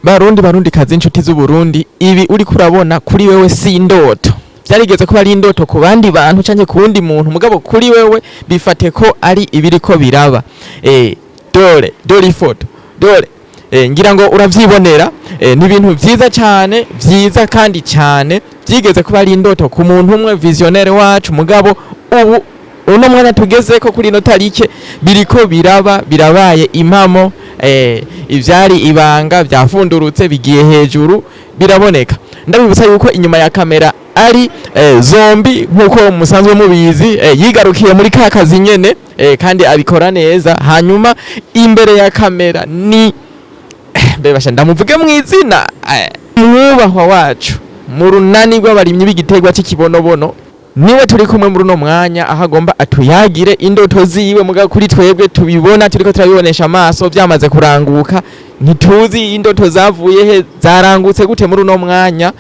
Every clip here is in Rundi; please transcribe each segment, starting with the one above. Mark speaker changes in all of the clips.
Speaker 1: Barundi, Barundi kazi, inshuti z'Uburundi, ibi uriko urabona kuri wewe si indoto. Vyarigeze kuba ari indoto ku bandi bantu canke ku wundi muntu, mugabo kuri wewe bifate ko ari ibiriko biraba. Dore dore ifoto, dore ngira ngo uravyibonera. Ni ibintu vyiza cyane, vyiza kandi cyane. Vyigeze kuba ari indoto ku muntu umwe, visionnaire wacu, mugabo ubu uno mwanya tugeze ko kuri ino tarike biriko biraba, birabaye impamo. Ivyari ibanga vyafundurutse, bigiye hejuru, biraboneka. Ndabibutsa yuko inyuma ya kamera ari Zombi, nkuko musanzwe mubizi, yigarukiye muri ka kazi nyene, kandi abikora neza. Hanyuma imbere ya kamera ni mbebasha ndamuvuge mu izina, mwubahwa wacu mu runani rw'abarimyi b'igiterwa cy'ikibonobono, niwe turi kumwe muri uno mwanya, aho agomba atuyagire indoto ziwe. Muga kuri twebwe tubibona, turiko turabibonesha amaso, byamaze kuranguka. Ntituzi indoto zavuye he, zarangutse gute muri uno mwanya,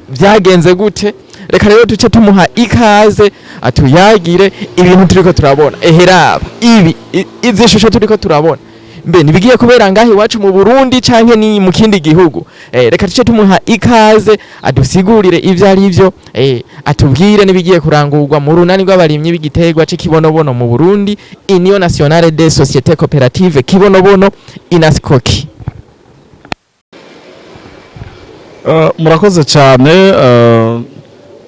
Speaker 1: byagenze gute? Reka rero tuce tumuha ikaze atuyagire ibintu turiko turabona. Eheraba ibi, izi shusho turiko turabona, mbe nibigiye kubera ngaho iwacu mu Burundi canke ni mu kindi gihugu? Reka tuce tumuha ikaze adusigurire ivyo ari vyo, atubwire nibigiye kurangurwa mu runani rw'abarimyi b'igiterwa c'ikibonobono mu Burundi, Union Nationale des Sociétés Coopératives Kibonobono, UNASCOKI.
Speaker 2: Murakoze cyane.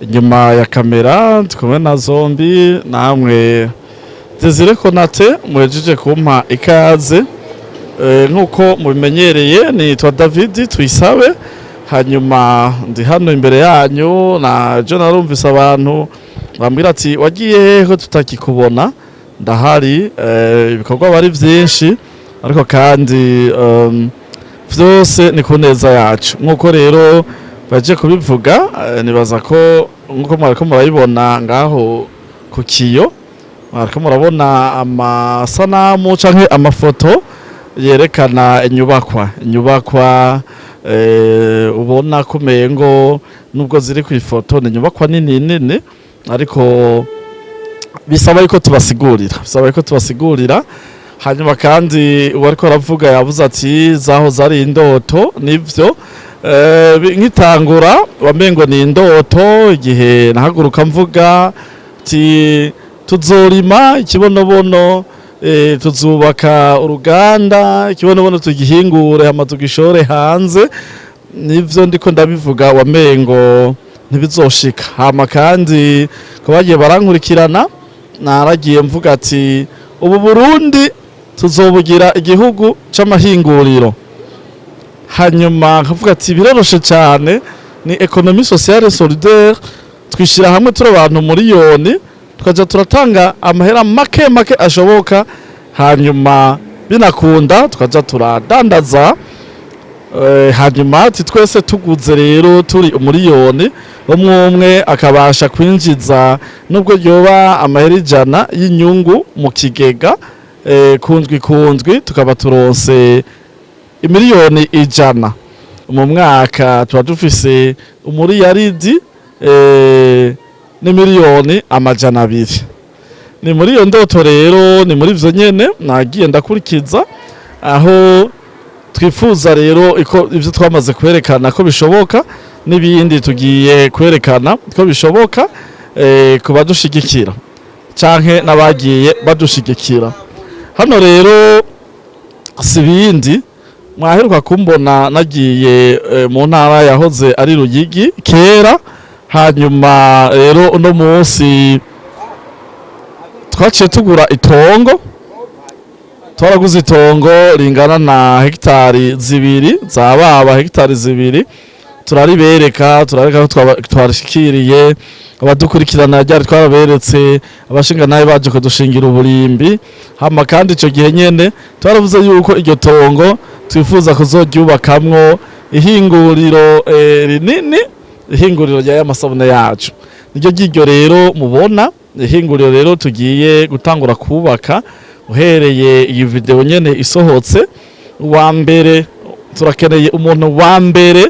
Speaker 2: Inyuma ya kamera ndi kumwe na Zombi, namwe Desire Konate muhejeje kumpa ikaze. Nk'uko mubimenyereye, nitwa David Tuyisabe, hanyuma ndi hano imbere yanyu. Na jo narumvise abantu bambwira ati: "Wagiye hehe ko tutakikubona?" Ndahari. Ibikorwa bari byinshi, ariko kandi vyose ni ku neza yacu, nk'uko rero baje kubivuga. Nibaza ko nk'uko mwariko murabibona ngaho ku kiyo, mwariko murabona amasanamu canke amafoto yerekana inyubakwa. Ubona ko umengo nubwo ziri ku ifoto ni inyubakwa nini nini, ariko bisaba yuko tubasigurira, bisaba yuko tubasigurira. Hanyuma kandi uwariko aravuga yavuze ati zaho zari indoto. Nivyo, nkitangura wamengo ni indoto. Igihe nahaguruka mvuga ati tuzorima ikibonobono, tuzubaka uruganda, ikibonobono tugihingure hama tugishore hanze, nivyo ndiko ndabivuga wamengo ntibizoshika. Hama kandi ko bagiye barankurikirana, naragiye mvuga ati ubu Burundi tuzobugira igihugu c'amahinguriro. Hanyuma nkavuga ati biroroshe cyane, ni économie sociale solidaire, twishira hamwe turi abantu miliyoni, tukaja turatanga amahera make make ashoboka, hanyuma binakunda tukaja turadandaza. Hanyuma ati twese tuguze rero turi umuriyoni, umwe umwe akabasha kwinjiza nubwo ryoba amahera 100 y'inyungu mu kigega, kundwi kundwi, tukaba turonse imiliyoni 100 mu mwaka, tuba dufise umuriyaridi n'imiliyoni 200. Ni muri iyo ndoto rero, ni muri ivyo nyene nagiye ndakurikiza, aho twifuza rero iko ivyo twamaze kwerekana ko bishoboka n'ibindi tugiye kwerekana ko bishoboka, ku badushigikira canke n'abagiye badushigikira. Hano rero si bindi, mwaheruka kumbona nagiye mu ntara yahoze ari Ruyigi kera. Hanyuma rero uno munsi twaciye tugura itongo, twaraguze itongo ringana na hegitari 2 za baba hegitari 2. Turaribereka, turareka ko twarishikiriye abadukurikirana ryari, twaraberetse abashinga nawe baje kudushingira uburimbi. Hama kandi ico gihe nyene twaravuze yuko iryo tongo twifuza kuzoryubakamwo ihinguriro rinini, ihinguriro rya y'amasabune yacu. Niryo ryiryo rero mubona, ihinguriro rero tugiye gutangura kubaka uhereye iyi video nyene isohotse. Wa mbere, turakeneye umuntu wa mbere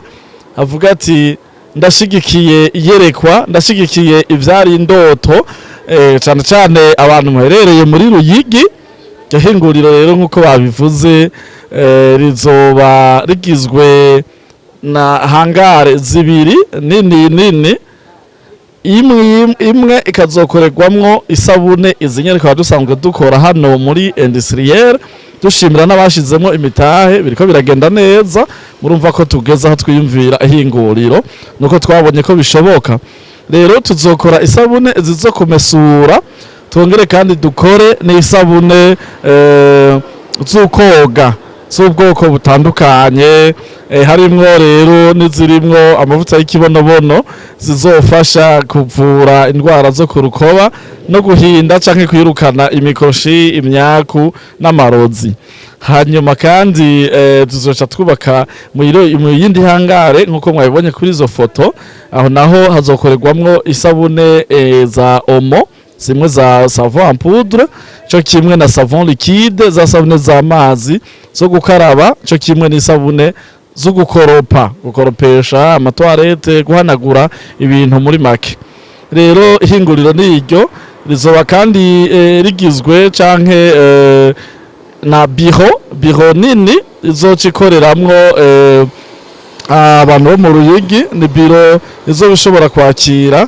Speaker 2: avuga ati ndashigikiye iyerekwa, ndashigikiye ivyari indoto, cane cane abantu muherereye muri Ruyigi. Iryo hinguriro rero, nk'uko babivuze, rizoba rigizwe na hangare zibiri nini nini, imwe ikazokorerwamwo isabune, izi nyene tukaba dusanzwe dukora hano muri industriel. Dushimira n'abashizemwo imitahe, biriko biragenda neza. Murumva ko tugeze aho twiyumvira ihinguriro, nuko twabonye ko bishoboka. Rero tuzokora isabune zizo kumesura, twongere kandi dukore n'isabune z'ukoga z'ubwoko butandukanye, harimwo rero n'izirimwo amavuta y'ikibonobono zizofasha kuvura indwara zo ku rukoba no guhinda canke kwirukana imikoshi, imyaku n'amarozi. Hanyuma kandi tuzoca twubaka mu yindi hangare, nk'uko mwabibonye kuri izo foto. Aho naho hazokorerwamwo isabune za Omo, zimwe za savon en poudre, co kimwe na savon liquide, za sabune z'amazi zo gukaraba, co kimwe n'isabune zo gukoropa, gukoropesha ama toilettes, guhanagura ibintu muri make. Rero ihinguriro niryo rizoba kandi rigizwe canke na bureau nini izoca ikoreramwo abantu bo mu Ruyigi. Ni biro izoba ishobora kwakira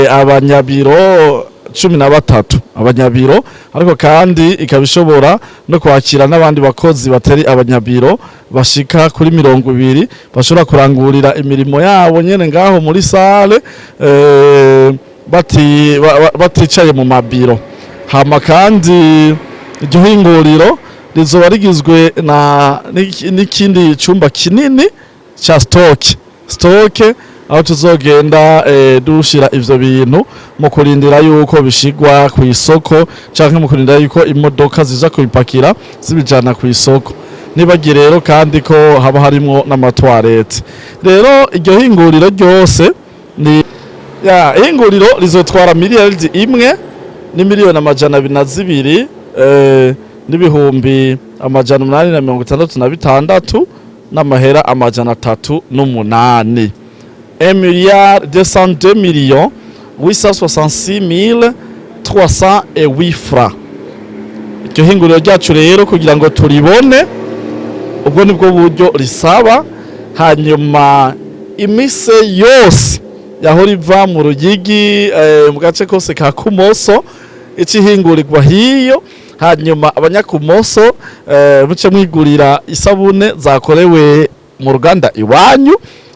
Speaker 2: abanyabiro 13, abanyabiro, ariko kandi ikaba ishobora no kwakira n'abandi bakozi batari abanyabiro bashika kuri 20, bashobora kurangurira imirimo yabo nyene ngaho muri salle, baticaye mu mabiro. Hama kandi iryo hinguriro rizoba rigizwe na n'ikindi cumba kinini ca stock, aho tuzogenda dushira ivyo bintu mu kurindira yuko bishigwa ku isoko, canke mu kurindira yuko imodoka zija kubipakira zibijana ku isoko. Nibagiye rero kandi ko haba harimwo n'ama toilettes. Rero iryo hinguriro ryose ni ya ihinguriro rizotwara 1 202 866 n'amahera 308, 1 milliard 202 millions 866 mille 308 francs. Iryo hinguriro ryacu rero, kugira ngo turibone, ubwo nibwo buryo risaba. Hanyuma imise yose yahora iva mu Ruyigi, mu gace kose ka Kumoso, ikihingurirwa hiyo. Hanyuma abanyakumoso muce mwigurira isabune zakorewe mu ruganda iwanyu,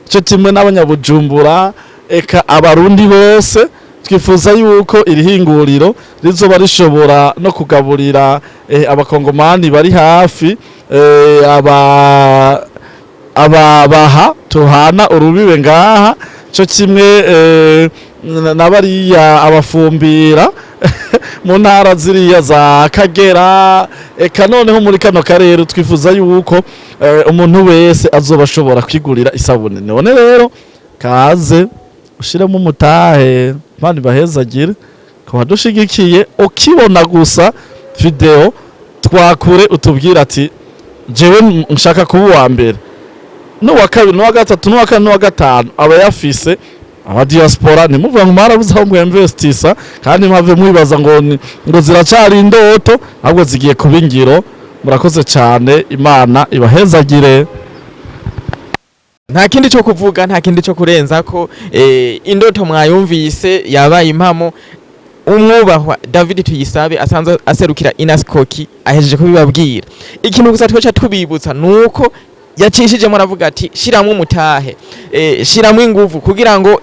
Speaker 2: cyo kimwe n'abanyabujumbura, eka Abarundi bose. Twifuza yuko iri hinguriro rizoba rishobora no kugaburira Abakongomani bari hafi, aba ababaha tuhana urubibe ngaha, cyo kimwe na bariya abafumbira mu ntara ziriya za Kagera. Eka noneho muri kano karere twifuza yuko umuntu wese azoba ashobora kwigurira isabune. None rero kaze ushiremo umutahe. Imana ibahezagire kuba dushigikiye. Ukibona gusa video, twakure utubwira ati: "Jewe nshaka kuba uwa mbere, n'uwa kabiri, n'uwa gatatu, n'uwa kane, n'uwa gatanu." Aba yafise aba diaspora, ntimuvuga ngo mwarabuze aho mwemvestisa, kandi mpave mwibaza ngo ngo ziracari indoto, ahubwo zigiye kuba ingiro. Murakoze cyane, Imana ibahezagire.
Speaker 1: Nta kindi cyo kuvuga, nta kindi cyo kurenza ko indoto mwayumvise yabaye impamo. Umwubahwa David Tuyisabe asanzwe aserukira Inascoki ahejeje kubibabwira. Ikintu gusa twoca tubibutsa nuko yacishijemo aravuga ati: "Shiramwo umutahe, shiramwo inguvu kugira ngo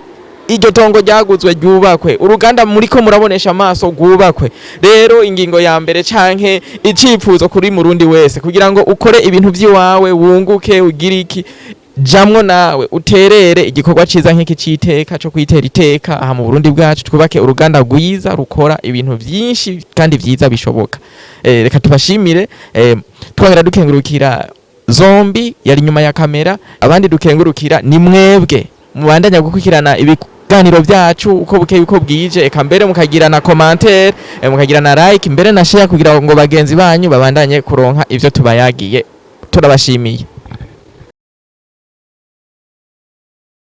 Speaker 1: iryo tongo ryaguzwe ryubakwe, uruganda muriko murabonesha amaso rwubakwe." Rero ingingo ya mbere canke icifuzo kuri murundi wese, kugira ngo ukore ibintu vy'iwawe, wunguke, ugire iki, jamwo nawe uterere igikorwa ciza nk'iki c'iteka co kwitera iteka aha mu Burundi bwacu, twubake uruganda rwiza rukora ibintu vyinshi kandi vyiza bishoboka. Reka tubashimire, twongera dukengurukira zombi yari nyuma ya kamera. Abandi dukengurukira ni mwebwe mubandanya gukurikirana ibiganiro byacu uko bukeye uko bwije, eka mbere mukagira na commentaire, mukagira na like, mbere na share, kugira ngo bagenzi banyu babandanye kuronka ivyo tubayagiye. Turabashimiye.